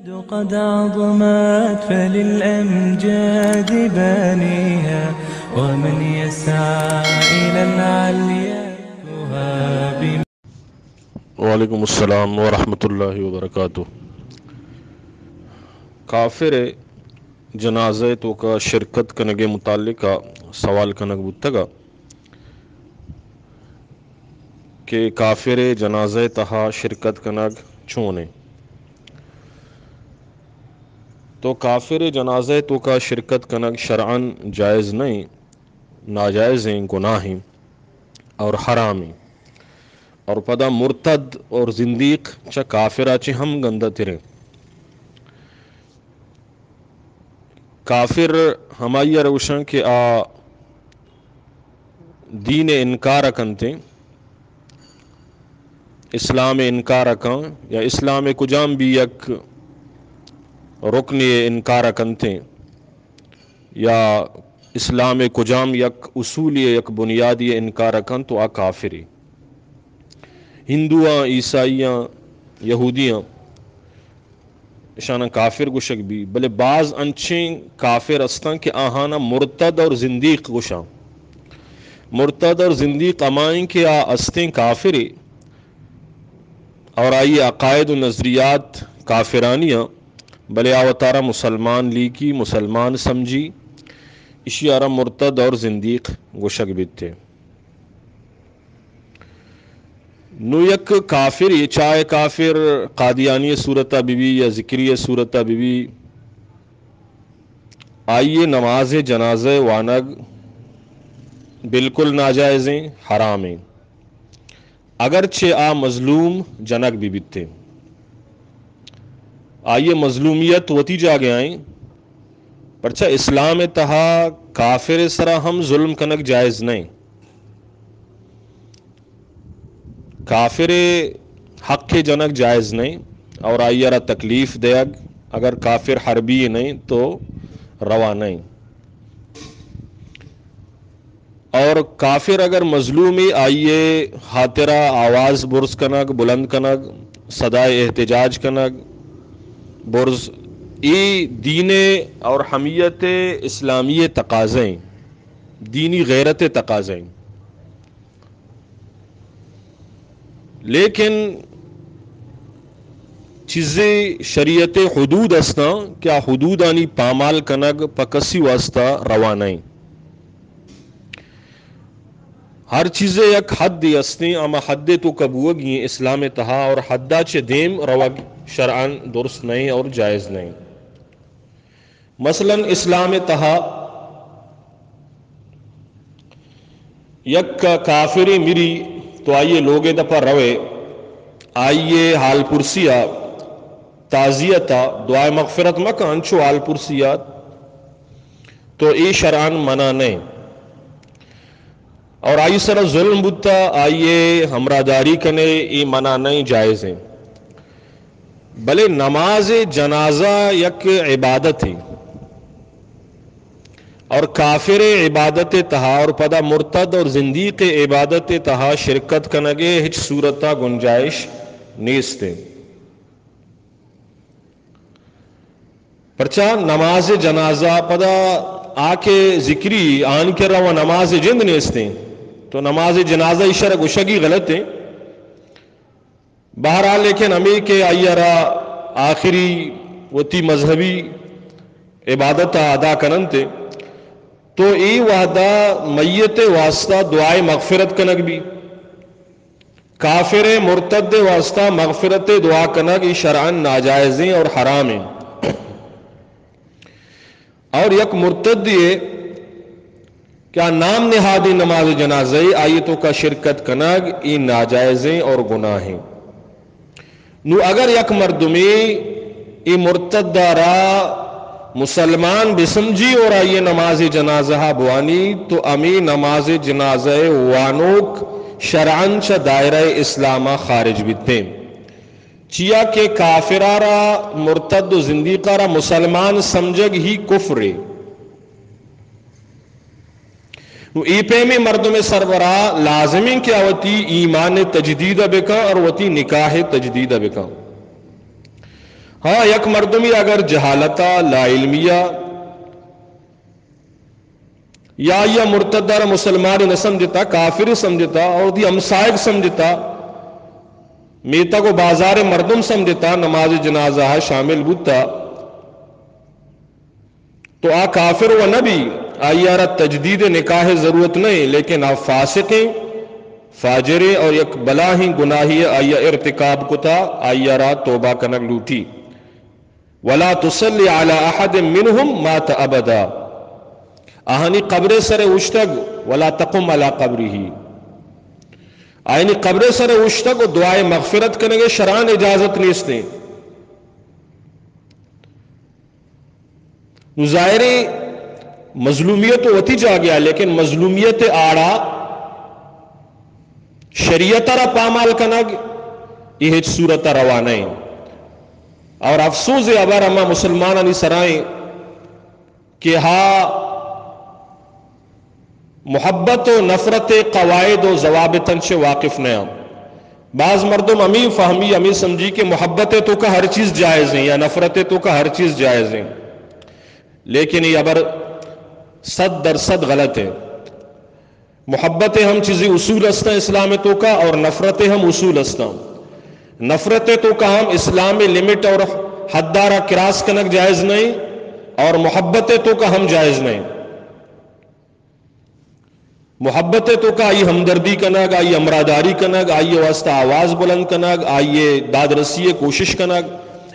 قد عظمت فللأمجاد بانيها، ومن يسعى إلى العليا يهاب. وعلیکم السلام ورحمۃ اللہ وبرکاتہ۔ کافر جنازہ توکا شرکت کنگے متعلقہ سوال کنگ بوتگا کہ کافر جنازہ تہا شرکت کنگ چونے؟ تو کافر جنازہ توکا شرکت کنگ شرعاً جائز نہیں، ناجائز ہیں، گناہ ہیں اور حرام ہیں۔ اور پدا مرتد اور زندیق چہ کافرا چہ ہم گندہ تریں۔ کافر ہمائی ء روشن کہ آ دین ء انکار کنتیں، اسلام ء انکار کن یا اسلام ء کجام بھی یک رکنے ء انکار کنتیں یا اسلام ء کجام یک اصولی ء یک بنیادی ء انکار کن تو آ کافری۔ ہندوآں، عیسائیاں، یہودیاں اشاناں کافر گوشگ بی، بلے باز انچیں کافر استاں کہ آہانا مرتد اور زندیق گوشاں۔ مرتد اور زندیق ہمائیں کہ آ استیں کافرے اور آئی عقائد و نظریات کافرانی آں، بلے آ وتارا مسلمان لیکی، مسلمان سمجھی، اشی آرا مرتد اور زندیق گوشگ بیتے۔ نو یک کافر، یہ چاہے کافر قادیانی صورتا بی بی یا ذکری صورتا بی بی، آئیے نماز جنازہ وانگ بالکل ناجائزیں، حرامیں۔ اگرچہ آ مظلوم جنگ بی بیتے، آئیے مظلومیت وتی جاگہ آئیں، پرچہ اسلام تہا کافر سرا ہم ظلم کنگ جائز نہیں۔ کافر حق جنگ جائز نہیں اور آئی را تکلیف دیگ، اگر کافر حربی نہیں تو روا نہیں۔ اور کافر اگر مظلومی، آئیے خاطرا آواز برز کنگ، بلند کنگ، صدائے احتجاج کنگ، برز، ای دین اور حمیت اسلامی تقاضے، دینی غیرت تقاضے۔ لیکن چیزے شریعت حدود استاں کہ آ حدودانی پامال کنگ پہ کسی واسطہ روا نہیں۔ ہر چیزے یک حد استیں، اما حد تو کبوگی اسلام تہا اور حدا چہ دیم روگ شرعاً درست نہیں اور جائز نہیں۔ مثلاً اسلام تہا یک کافرے مری تو آئیے لوگے دپا روے، آئیے حال پرسیا، تعزیتا، دعائے مغفرت مکن، انچو حال پرسیا، تو اے شرعاً منع نہیں۔ اور آئی سر ظلم بوتا، آئیے ہمراہداری کنے، اے منع نہیں، جائز ہیں۔ بلے نماز جنازہ یک عبادت ہے اور کافر عبادت تہا اور پدا مرتد اور زندیق عبادت تہا شرکت کنگے ہچ صورتا گنجائش نیست ہے۔ پرچا نماز جنازہ پدا آ کہ ذکری آن کرا و نماز جند نیستیں، تو نماز جنازہ اشرا گوشگی غلط ہیں۔ بہرحال، لیکن ہمیں کہ آئی را آخری وتی مذہبی عبادت ادا کننتے، تو اے وہدا میت واسطہ دعائے مغفرت کنگ بھی۔ کافر مرتد واسطہ مغفرت دعا کنگ ای شرعاً ناجائزیں اور حرامیں۔ اور یک مرتدے کہ آ نام نہادی نماز جنازہ آئی توکا شرکت کنگ ای ناجائزیں اور گناہیں۔ نو اگر یک مردمے اے مرتد را مسلمان بسمجھی اور آئی نماز جنازہ بوانی تو امی نماز جنازہ وانوک شرعاً چہ دائرہ اسلام خارج بیتیں، چیا کہ کافرا را، مرتد و زندیقا را مسلمان سمجھگ ہی کفرے۔ نو اے پیمیں مردم سربرا لازمیں کہ آ وتی ایمان تجدید بکن اور وتی نکاح تجدید بکن۔ ہاں، یک مردمی اگر جہالتا، لا علمیا، یا آئیا مرتد ء را مسلمان نہ سمجھتا، کافر سمجھتا اور دی ہمسائگ سمجھتا، میتگ و بازار مردم سمجھتا، نماز جنازہ شامل بوتا، تو آ کافر و نہ بی، آئیا را تجدید نکاح ضرورت نہیں، لیکن آ فاسقیں، فاجریں اور یک بلاہیں گناہی آئیا ارتکاب کتا، آئیا را توبہ کنگ لوٹی۔ ولا تصلی علی احد منهم مات ابدا۔ آہانی قبر سر اوشتگ، ولا تقم علی قبره۔ آہانی قبر سر اوشتگ و دعائے مغفرت کنگے شرعاً اجازت نیستیں۔ نو ظاہریں مظلومیت وتی جاگہ، لیکن مظلومیت آڑا شریعت را پامال کنگ، یہ ہچ صورت روا نہیں۔ اور افسوس ہے، ابر ہما مسلمانانی سرائیں کہ ہا محبت و نفرت قواعد و ضوابطن چہ واقف نہ۔ بعض مردم ہمیں فہمی، ہمیں سمجھی کہ محبت توکا ہر چیز جائز ہیں یا نفرت توکا ہر چیز جائز ہیں، لیکن یہ ابر صد در صد غلط ہے۔ محبت ہم چیزی اصول ہستاں اسلام توکا اور نفرت ہم اصول ہستاں۔ نفرت توکا ہم اسلام لمٹ اور حد دارا کراس کنگ جائز نہیں، اور محبت توکا ہم جائز نہیں۔ محبت توکا آئی ہمدردی کنگ، آئی ہمراہداری کنگ، آئی واسطہ آواز بلند کنگ، آئی دادرسی کوشش کنگ،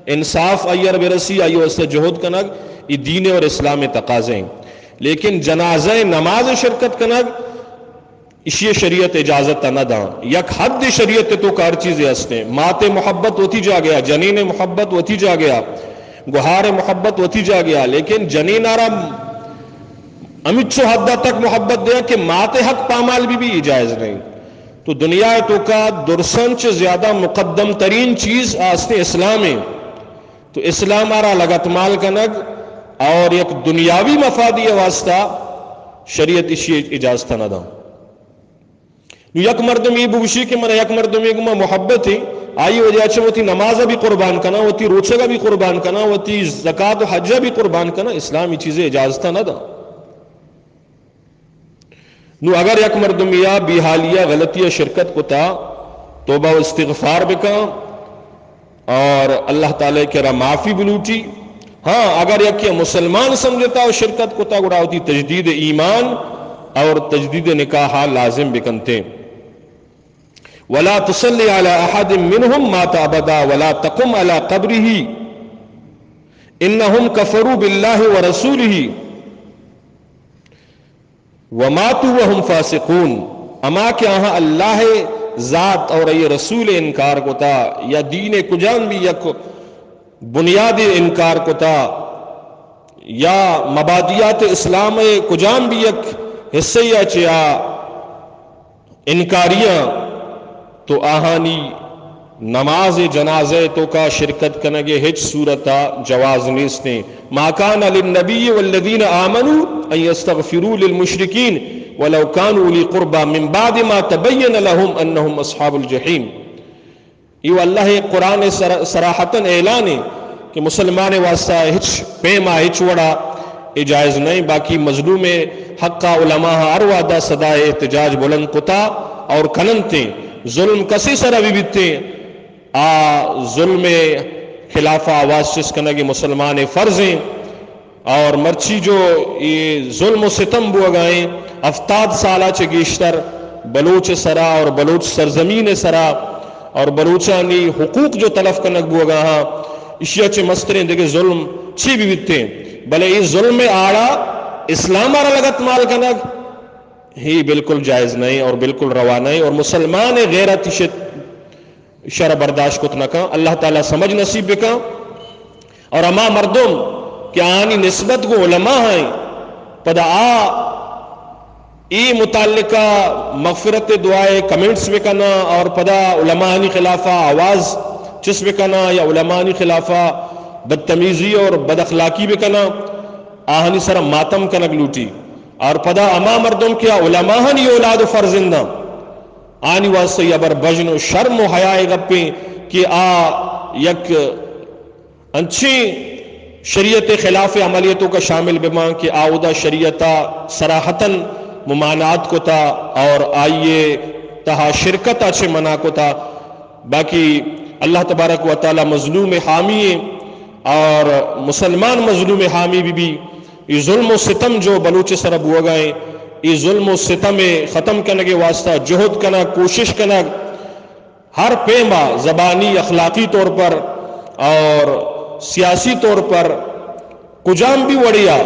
انصاف آئی ار برسی، آئی واسطہ جہد کنگ، یہ دین اور اسلام تقاضے ہیں۔ لیکن جنازہ نماز شرکت کنگ، اشی شریعت اجازت نہ داں۔ یک حد شریعت توکا ہر چیزے ہستیں۔ مات محبت وتی جاگہ، جنین محبت وتی جاگہ، گہار محبت وتی جاگہ، لیکن جنین آرا ہمچو حد تک محبت دیا کہ مات حق پامال بھی، بھی جائز نہیں۔ تو دنیا توکا درسن چہ زیادہ مقدم ترین چیز آستے اسلام ہے۔ تو اسلام آرا لگت مال کنگ اور یک دنیاوی مفادی واسطہ شریعت اشی اجازت نہ داں۔ نو یک مردم یہ بگوشی کہ من یک مردمے گما محبت ہے، آئی وجہ چہ وتی نماز بھی قربان کنا، وتی روچگ بھی قربان کنا، وتی زکات و حج بھی قربان کنا، اسلام یہ چیزیں اجازت نہ داں۔ نو اگر یک مردمیا بیحالیا غلطیا شرکت کتا، توبہ و استغفار بکا اور اللہ تعالی کرا معافی بلوٹی۔ ہاں، اگر یکی مسلمان سمجھتا و شرکت کتا، گڑا وتی تجدید ایمان اور تجدید نکاح لازم بکنتے۔ ولا تصلی علی احد منهم مات ابدا ولا تقم علی قبره انهم کفروا بالله ورسوله وماتوا وهم فاسقون۔ اما کہ آہاں اللہ ذات اور اے رسول انکار کتا یا دین کجام بھی یک بنیاد انکار کتا یا مبادیات اسلام کجام بھی یک حصہ یا چیا انکاریاں، تو آہانی نماز جنازہ توکا شرکت کنگے ہچ صورتا جواز نیستیں۔ ما کان للنبی والذین آمنوا ان یستغفروا للمشرکین ولو کانوا اولی قربی من بعد ما تبین لهم انهم اصحاب الجحیم۔ ایو اللہ قرآن سر-، صراحتاً اعلان ہے کہ مسلمان واسطہ ہچ پیما ہچ وڑا اے جائز نہیں، باقی مظلوم حق علماء ہر وعدہ صدائے احتجاج بلند کتا اور کننتے۔ ظلم کسی سر بھی بیتے، آ ظلم خلاف آواز چست کنگ مسلمان فرض ہیں۔ اور مرچی جو یہ ظلم و ستم بوگائیں، ہفتاد سالا چہ گیشتر بلوچ سرا اور بلوچ سرزمین سرا اور بلوچانی حقوق جو تلف کنگ بوگا ہاں، اشیا چہ مستریں دگہ ظلم چی بھی بیتے، بلے یہ ظلم آڑا اسلام آرا لگت مال کنگ، ہی بالکل جائز نہیں اور بالکل روا نہیں، اور مسلمان غیرت شت شر برداشت کت نہ کن۔ اللہ تعالی سمجھ نصیب بکن۔ اور ہما مردم کہ آنی نسبت گو علماء ہیں، پدا آ ای متعلقہ مغفرت دعائے کمنٹس بکنا اور پدا علماء آنی خلافہ آواز چس بکنا یا علماء آنی خلافہ بدتمیزی اور بد اخلاقی بکنا، آہانی سر ماتم کنگ لوٹی۔ اور پدا ہما مردم کہ آ علماء آنی اولاد و فرزنداں، آنی واسطہ یہ ابر بژن و شرم و حیائے گپیں کہ آ یک انچیں شریعت خلاف عملی توکا شامل بباں کہ آ اودا شریعت ءَ صراحتاً ممانعت کتا اور آئی ءِ تہا شرکت ءَ چہ منع کتا۔ باقی اللہ تبارک و تعالی مظلوم ءِ حامی ایں اور مسلمان مظلوم ءِ حامی بہ بی۔ اے ظلم و ستم جو بلوچ ءِ سرا بوگا ایں، اے ظلم و ستم ءِ ختم کنگ ءِ واسطہ جہد کنگ، کوشش کنگ، ہر پیما زبانی، اخلاقی طور پر اور سیاسی طور پر کجام بھی وڑیا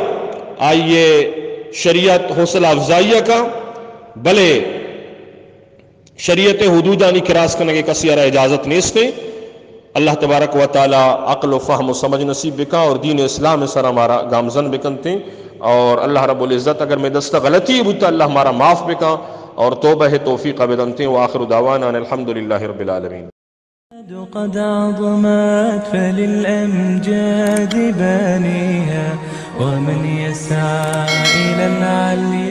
آئی ءِ شریعت حوصلہ افزائی کا، بلے شریعت ءِ حدودانی کراس کنگ ءِ کسی ءَ را اجازت نیست۔ اللہ تبارک و تعالی عقل و فہم و سمجھ نصیب بکا اور دین اسلام ءِ سرا مارا گامزن بکنتیں۔ اور اللہ رب العزت اگر مئے دست ءَ غلطی بوتا، اللہ مارا معاف بکا اور توبہ ءِ توفیق بدنتیں۔ وآخر دعوانا ان الحمد للہ رب العالمین۔ قد عظمت فللأمجاد بانيها، ومن يسعى إلى العلي